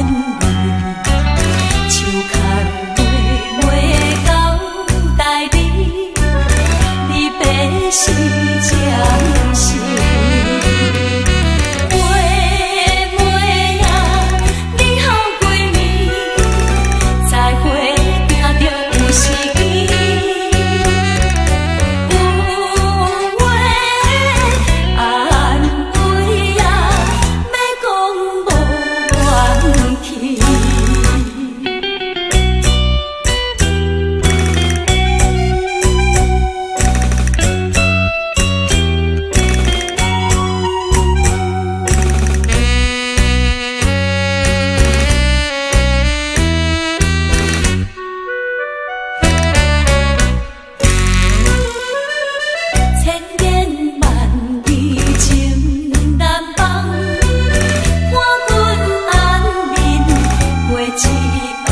味，手牽袂袂交代你，離別是暫時。妹妹啊，你好幾暝，再會定著有時機。有話安慰啊，欲講無怨氣。千言萬語情難放，伴阮安眠過一冬。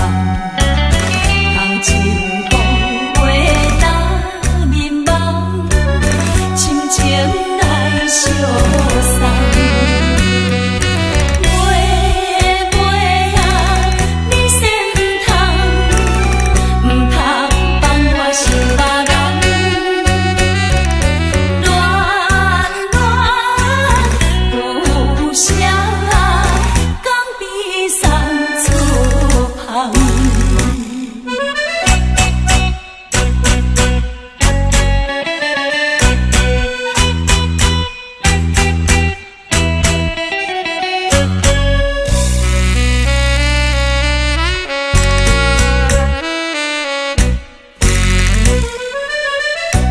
共情講話當眠夢，深情來相送。妹妹啊，你先毋通，毋通放我想別人。戀戀不捨，江邊送出芳。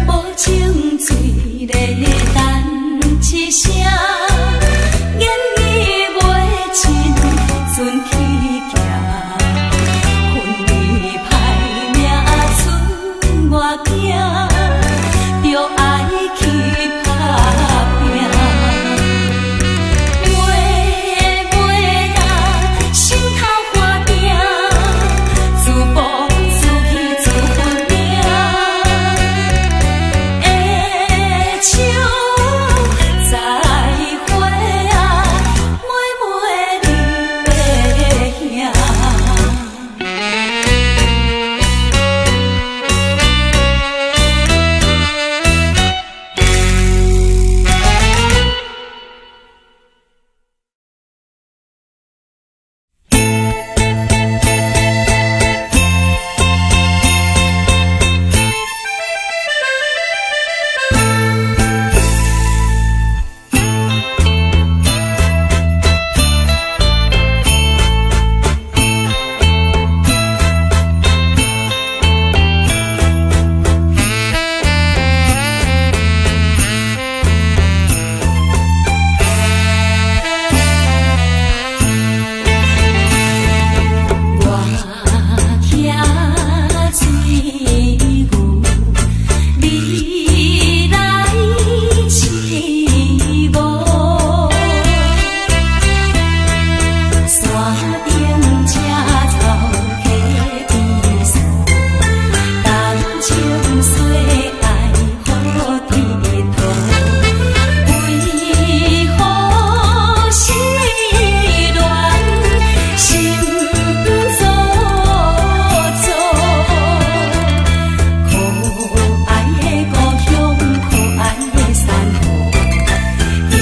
無情水咧等一聲，言語袂盡，船去行，分離歹命剩我驚，著愛去打拼。妹妹啊，心頭寒定，自暴自棄自分命。下手再會啊，妹妹你的兄。我騎水牛，你來飼我。山頂青草溪邊樹，東清水愛好鐵托。為何失戀心做作？可愛的故鄉，可愛的山河，今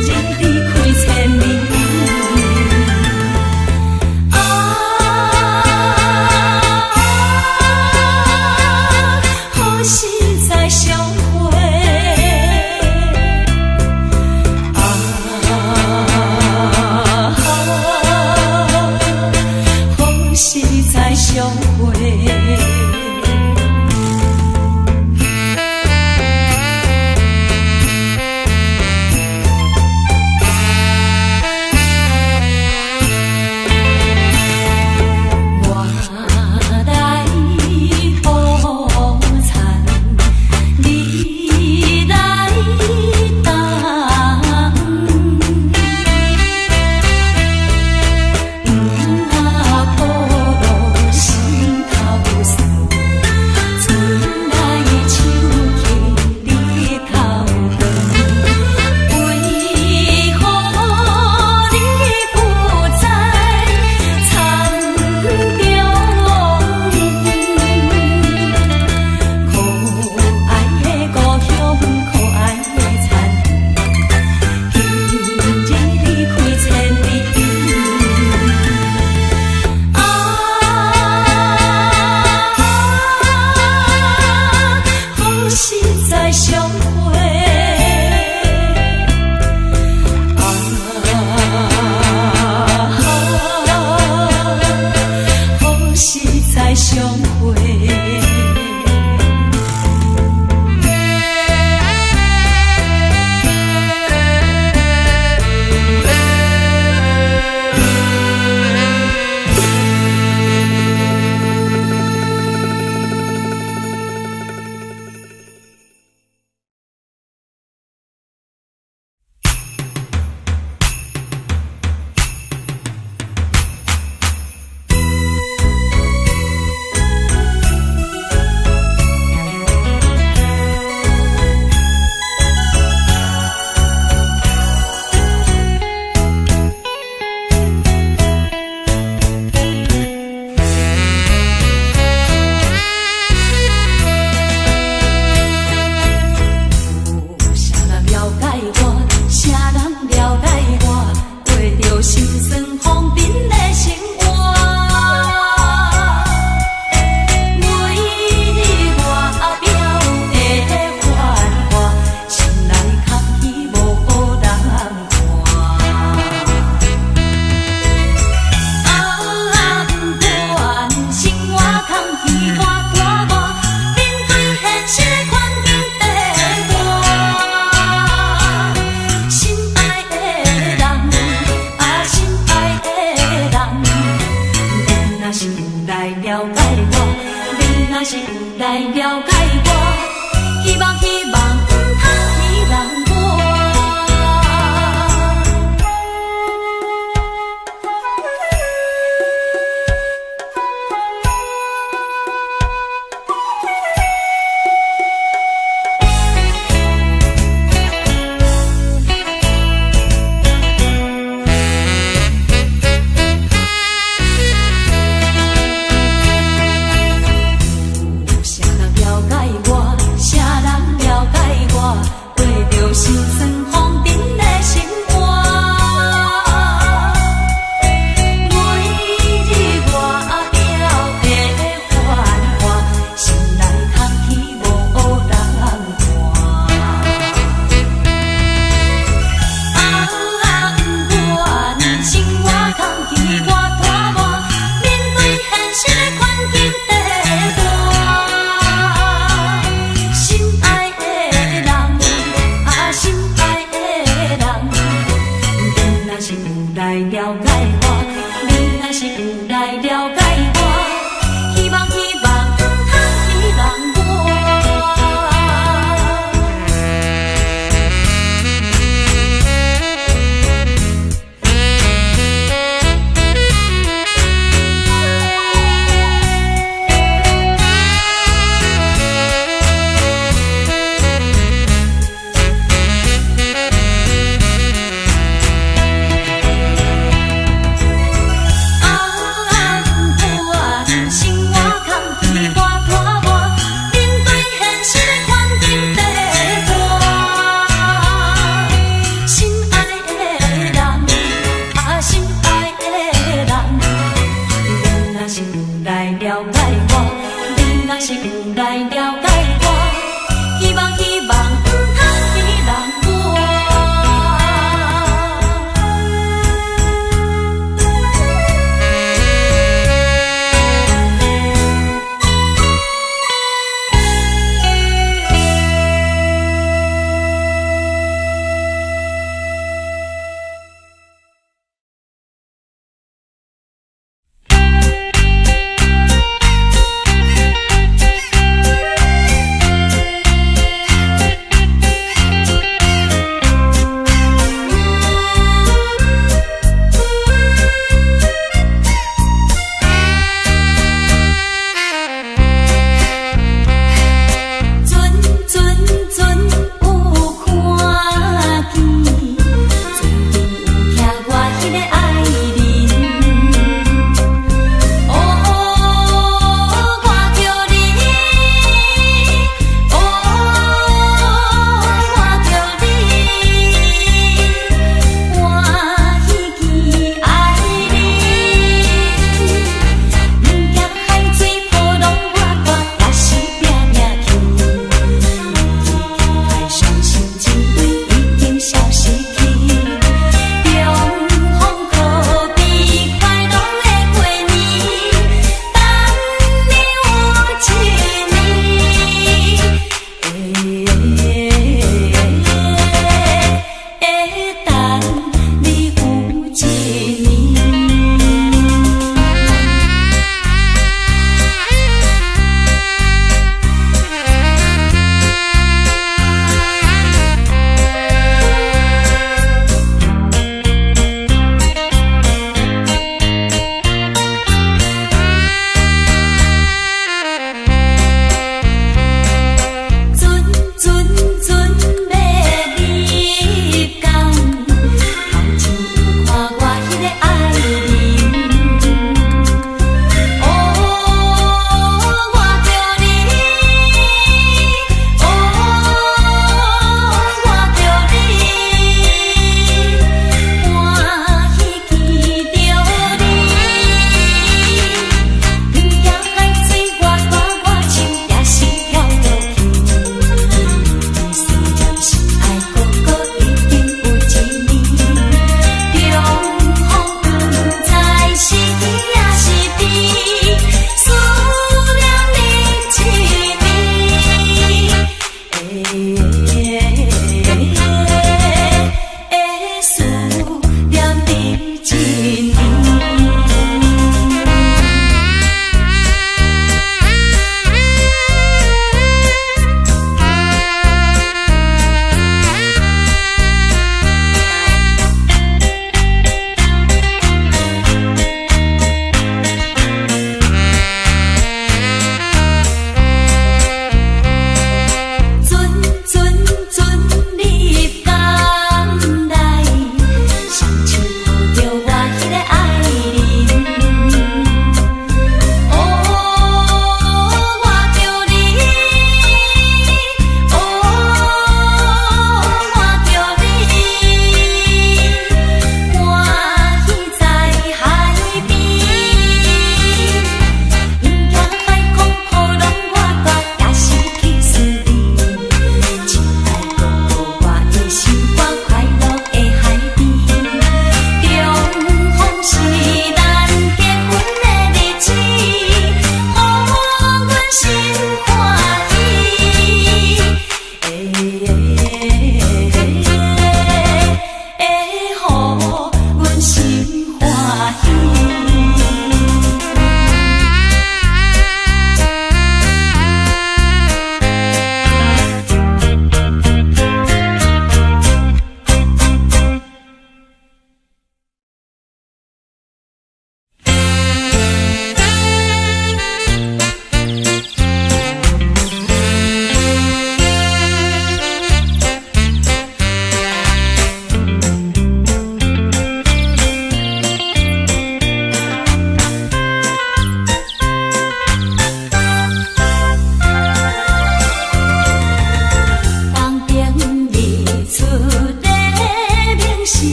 日離開千里。啊，何時再相會？啊，何時再相會？我來抱田，你來擔。黃仔鋪路心頭是有來了解我，你若是有來了解我，希望希望毋通彼人我。有啥人了解我？啥人了解我？過著心酸風塵的生活，每日外表的繁華，心內空虛無人看。啊，不管生活空虛我拖磨，面對現實的環境短。心愛的人，啊，心愛的人，你若是有來了解我，你若是有來了解我，希望希望毋通彼人我。啊，不管生活空虛我拖磨，面對現實的環境短。心愛的人，啊，心愛的人，你若是有來了解我，你若是有來了解我，希望希望毋通彼人我。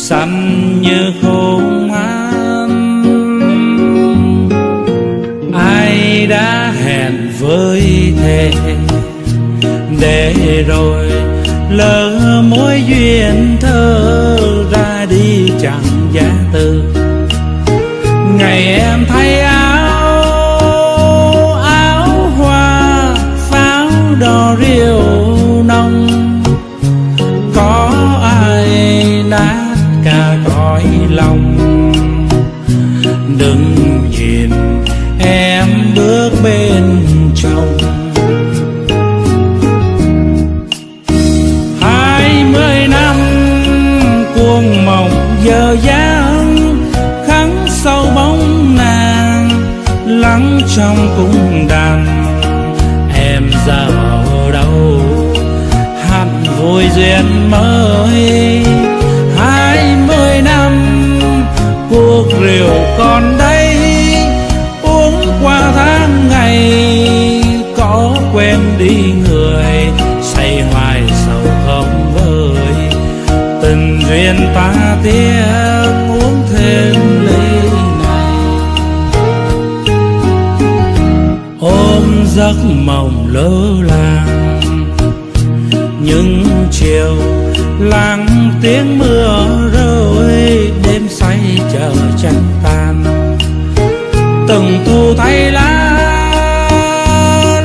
Xanh như khôn an. Ai đã hẹn với thề, để rồi lỡ mối duyên thơ, ra đi chẳng giã từ. Ngày em thay áo, áo hoa pháo đỏ rượu nồng, có ai nát cả cõi lòng. Đừng nhìn em bước bên chồng. 20 năm cuồng mộng dở dang, khắc sâu bóng nàng lắng trong cung đàn. Em giờ ở đâu, hát vui duyên mới? 20 năm cuộc rượu còn đây, uống qua tháng ngày có quên đi người. Say hoài sầu không vơi, tình duyên ta tiếc, uống thêm ly này. Ôm giấc mộng lơ làng, những chiều lắng tiếng mưa rơi, đêm say chờ trăng tàn. Từng thu thay lá,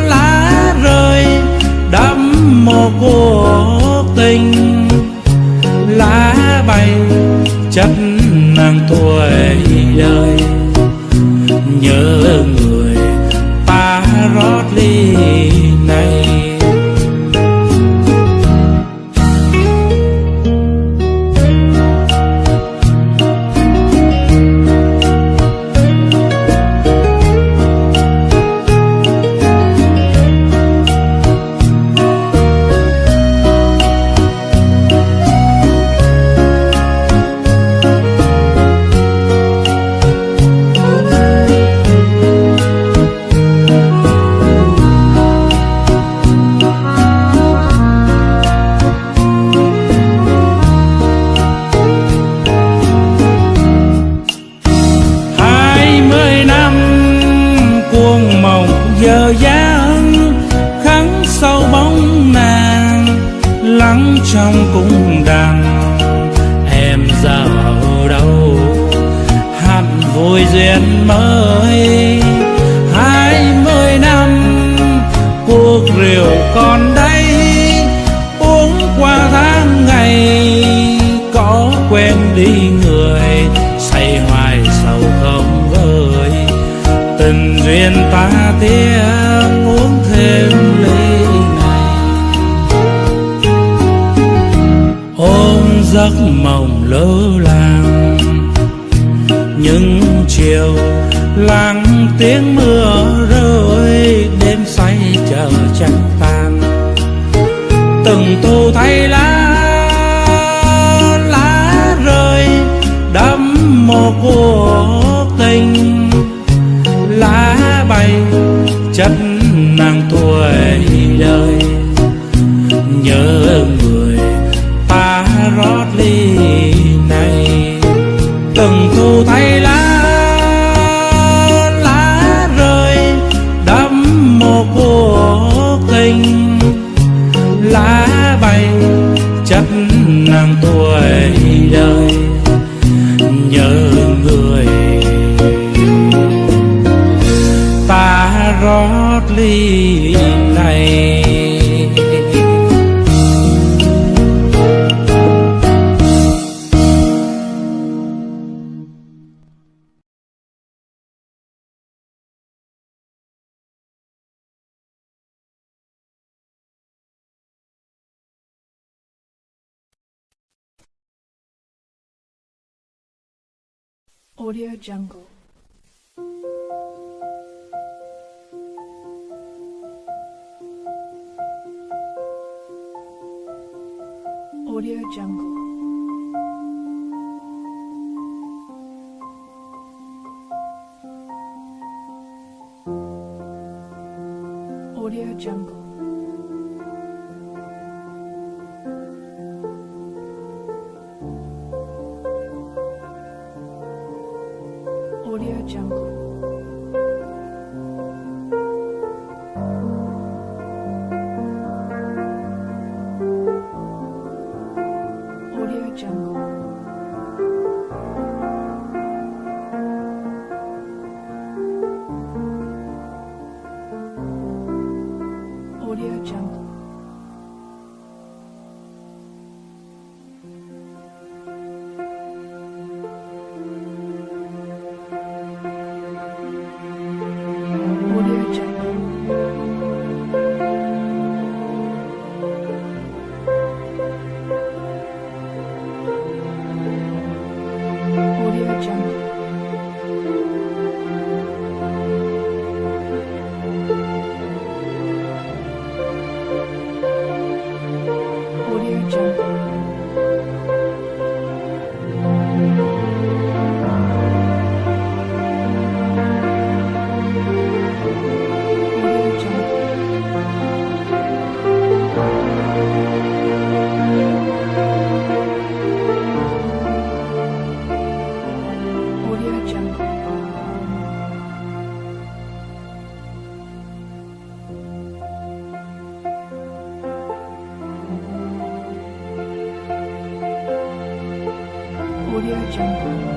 lá rơi đắm một cuộc tình, lá bay chất nàng tuổi đời. Nhớ người ta rót ly này. 20 năm cuồng mộng dở dang, khắc sâu bóng nàng lắng trong cung đàn. Em giờ ở đâu, hát vui duyên mới? 20 năm cuộc rượu còn đây, uống qua tháng ngày có quên đi người. Say hoài sầu không vơi, tình duyên ta tiếc, uống thêm ly này. Ôm giấc mộng lơ làng, những chiều lắng tiếng mưa rơi, đêm say chờ trăng tàn. Từng thu thay lá, lá rơi đắm một cuộc tình, lá bay chất nàng tuổi đời. Nhớ người ta rót ly này. Từng thu thay lá, lá rơi đắm một cuộc tình, lá bay chất nàng tuổi đời. Nhớ người ta rót ly này. Audio Jungle. Audio Jungle. Audio Jungle. Audio Jungle. Audio Jungle. Audio Jungle. Audio Jungle. Audio Jungle. Audio Jungle. Audio Jungle. Audio Jungle. Audio Jungle.